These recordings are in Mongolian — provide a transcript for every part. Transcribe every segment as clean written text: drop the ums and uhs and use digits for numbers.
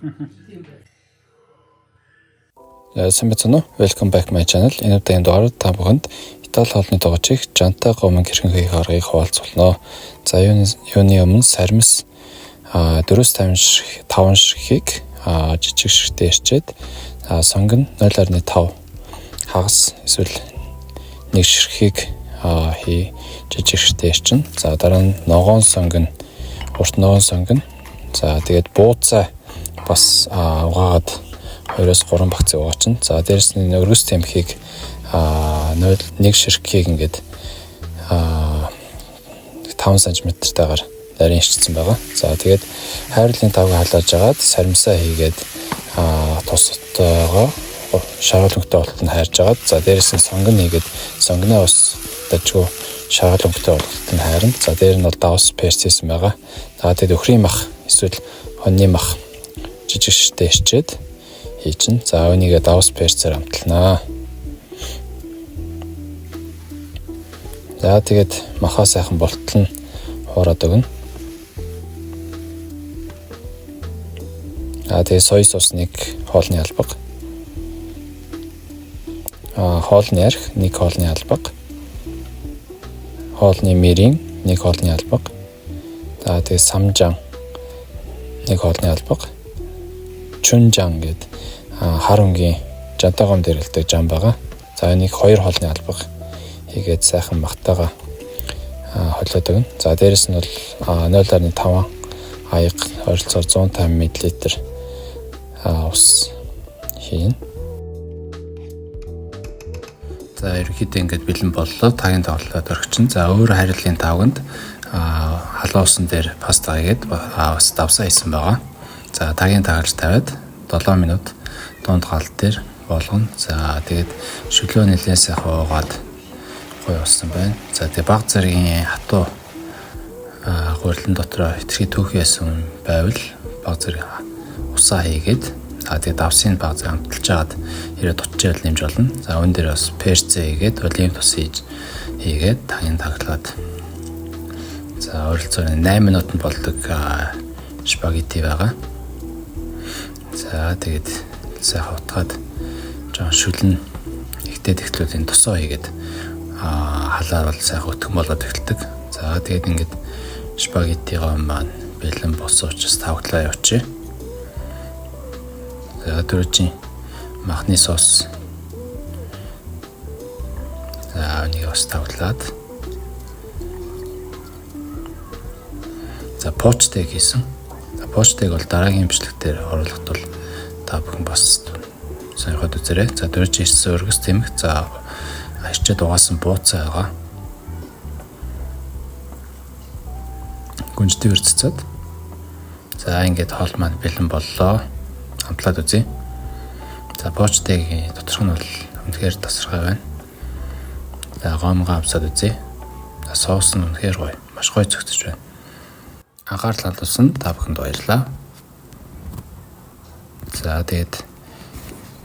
Тийм байна. Сайн байцгаана уу? Welcome back my channel. Энэ удаагийн дугаараар та бүхэнд Итали хоолны тогоочийг жантай гомон хэрхэн хийх аргыг хуваалцуулна. За юуны өмнө сармис 455 ширхгийг жижиг ширхтээ ирчээд сонг нь 0.5 хагас эсвэл нэг ширхгийг хий жижиг ширхтээ ирчин. За дараа нь ногоон сонг нь урт ногоон сонг нь. За тэгээд бууцаа бас угаагаад 2-3 багцыг угаачин. За дээрэс нь өргөс тэмхийг 0.1 ширхгийг ингээд 5 см-тайгаар нарийн ирчсэн байгаа. За тэгээд хайрлын тавг халааж агаад саримсаа хийгээд тустайгоо шаргал өнгөтэй болтол нь хайрж агаад, за дээрэс нь сонгон хийгээд сонгоно ус дажгүй шаргал өнгөтэй болтол нь хайрна. За дээр нь бол давс перц хийсэн байгаа. За тэгээд өхрийн мах эсвэл хоньны мах жижиг ширтээ ирчээд хийчин. За үүнийгээ давс перцээр амтланаа. За тэгээд махаа сайхан болтол нь хуураад өгнө. За тэгээд соя соус нэг хоолны албага. Хоолны арх нэг хоолны албага. Хоолны мэрийн нэг хоолны албага. За тэгээд самжан нэг хоолны албага. Чүнжан гэдэг хар өнгийн жантайгом дэрэлдэг жам байгаа. За энийг 2 хоолны албага хийгээд сайхан махтайгаа холиод өгнө. За дээрэс нь бол 0.5 аяг ойролцоогоор 150 мл ус хийнэ. За ерөнхийдөө ингээд бэлэн боллоо. Тагийн тоглолтод орчин. За өөр хайрлын тавганд халуун усан дээр паста хийгээд бас давсаа хийсэн байгаа. За тагийн тагалж тавиад 7 минут дунд гал дээр болгоно. За тэгээд шөлөө нэлээд сайхан уугаад гоё болсон байна. За тэгээд баг зэргийн хатуу гурилан дотроо хэтэрхий түүхий ясан байвал баг зэрэг усаа хийгээд тэгээд давсын баг зэрэг амталж агаад ирээд 30 жил нэмж болно. За үүн дээр бас перцээ хийгээд олив тус хийгээд тагийн таглаад за ойролцоогоор 8 минутанд болдог спагетти байгаа. За тэгээд сайхан утгаад жоон шүлэн ихтэй тэгтлүүдийн тосоо хийгээд халаар бол сайхан өтгөн болоод эхэлдэг. За тэгээд ингээд спагеттигаа маань бэлэн болсон учраас тавглаа явуулчих. За түрүүчийн махны соус. За энийг бас тавглаад. За поочтэй хийсэн. За поочтэйг бол дараагийн бичлэг дээр оруулахад бол та бүхэн бас сонирхоод үзээрэй. За дөрөж ирсэн өргөс тэмх. За арчаад угаасан бууцаа байгаа. Гүнжтэй үрццээд. За ингээд хоол маань бэлэн боллоо. Амтлаад үзье. За поочтэйг доторх нь бол үнэхээр тасархай байна. За гомгоо амсаад үзье. За соус нь үнэхээр гоё. Маш гоё зөгтөж байна. Анхаарал хандуулсан та бүхэнд баярлалаа. За тэгээд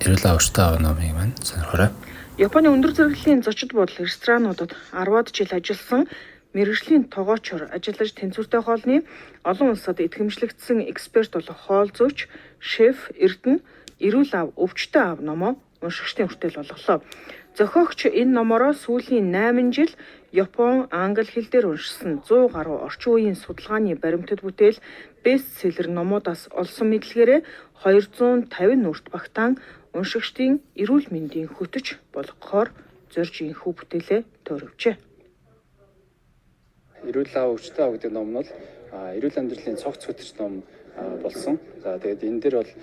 эрүүл авартай аав номыг маань сонирхоорой. Японы өндөр зэрэглэлийн зочид буудал ресторануудад 10-аад жил ажилласан мэргэжлийн тогоочор ажиллаж тэнцвэртэй хоолны олон улсад итгэмжлэгдсэн эксперт болох хоол зүйч шеф Эрдэнэ эрүүл ав өвчтөй аав номоо уншигчдын хүртэл болголоо. Зохиогч энэ номороо сүүлийн 8 жил Япон, англи хэл дээр уншсан 100 гаруй орчин үеийн судалгааны баримтат бүтээл бестселлер номуудаас олсон мэдлэгээрээ 250 нүрт багтаан уншигчдын эрүүл мэндийн хөтөч болгохоор зорж энэхүү бүтээлээ төөрөвчээ. Эрүүл аав өвчтөй аав гэдэг ном нь бол эрүүл амьдралын цогц хөтөч ном болсон. За тэгээд энэ дээр бол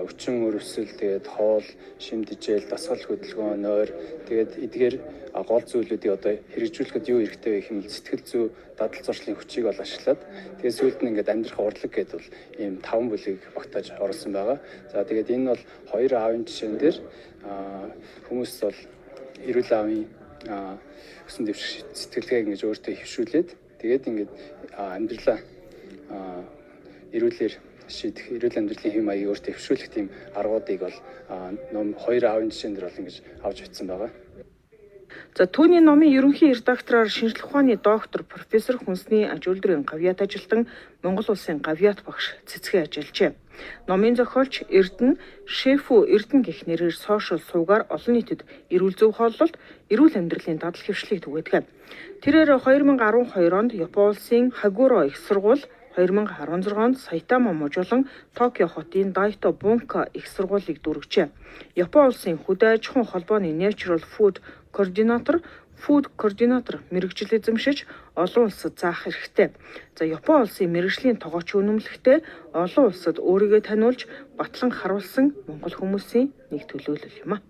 өвчин өрөвсөл, тэгээд хоол, шим дижээл, дасгал хөдөлгөөн, нойр, тэгээд эдгээр гол зүйлүүдийг одоо хэрэгжүүлэхэд юу хэрэгтэй вэ гэх юм бол сэтгэл зүй, дадал зуршлын хүчийг бол ашиглаад тэгээд сүүлд нь ингээд амьдрах урлаг гэдэг бол ийм 5 бүлгийг багтааж оруулсан байгаа. За тэгээд энэ бол хоёр аавын жишээн дээр хүмүүс бол эрүүл аавын өсөн дэвших сэтгэлгээг ингэж өөртөө хөвшүүлээд тэгээд ингээд амьдралаа эрүүлэр шийдэх, эрүүл амьдралын хэм маягийг өөртөө хөвшүүлэх тийм аргуудыг бол ном хоёр аавын жишээн дээр бол ингэж авч бичсэн байгаа. За, түүний номын ерөнхий редактороор шинжлэх ухааны доктор, профессор, хүнсний аж үйлдвэрийн гавьяат ажилтан, Монгол улсын гавьяат багш Цэцгэн ажиллажээ. Номын зохиолч Эрдэнэ, Шефүү Эрдэнэ гэх нэрээр сошиал сувгаар олон нийтэд эрүүл зөв хооллолт, эрүүл амьдралын дадал хэвшлийг түгээдэг. Тэрээр 2012 онд Япон улсын Хагуро их сургууль, 2016 онд Сайтама мужуулан Токио хотын Дайто Бунка их сургуулийг дүүргэжээ. Япон улсын хөдөө аж ахуйн холбооны Natural Food Coordinator, Food Coordinator мэргэжил эзэмшиж олон улсад заах эрхтэй. За, Япон улсын мэргэжлийн тогооч үнэмлэхтэй олон улсад өөрийгөө таниулж батлан харуулсан монгол хүмүүсийн нэг төлөөлөл юм а.